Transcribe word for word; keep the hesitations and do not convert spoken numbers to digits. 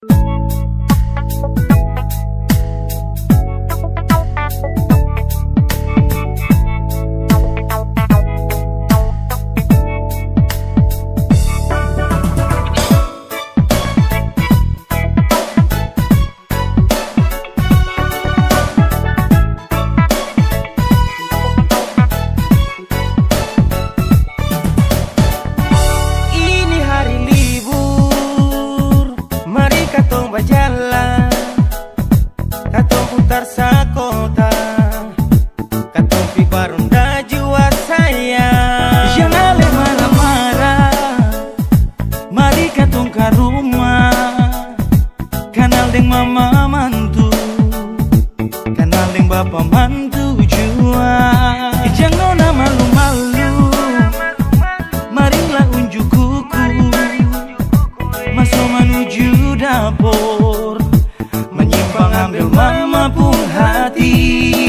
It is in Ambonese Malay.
Ini hari libur, mari katong bajalan, katong putar sakota, katong pi baronda jiwa sayang. Jang ale mara-mara, mari katong ka rumah. Kanal deng mama mantu, kanal deng bapa mantu jua. Jang nona malu-malu, marilah unjuk kuku, maso manuju dapor, manyimpang ambel mama pung hati.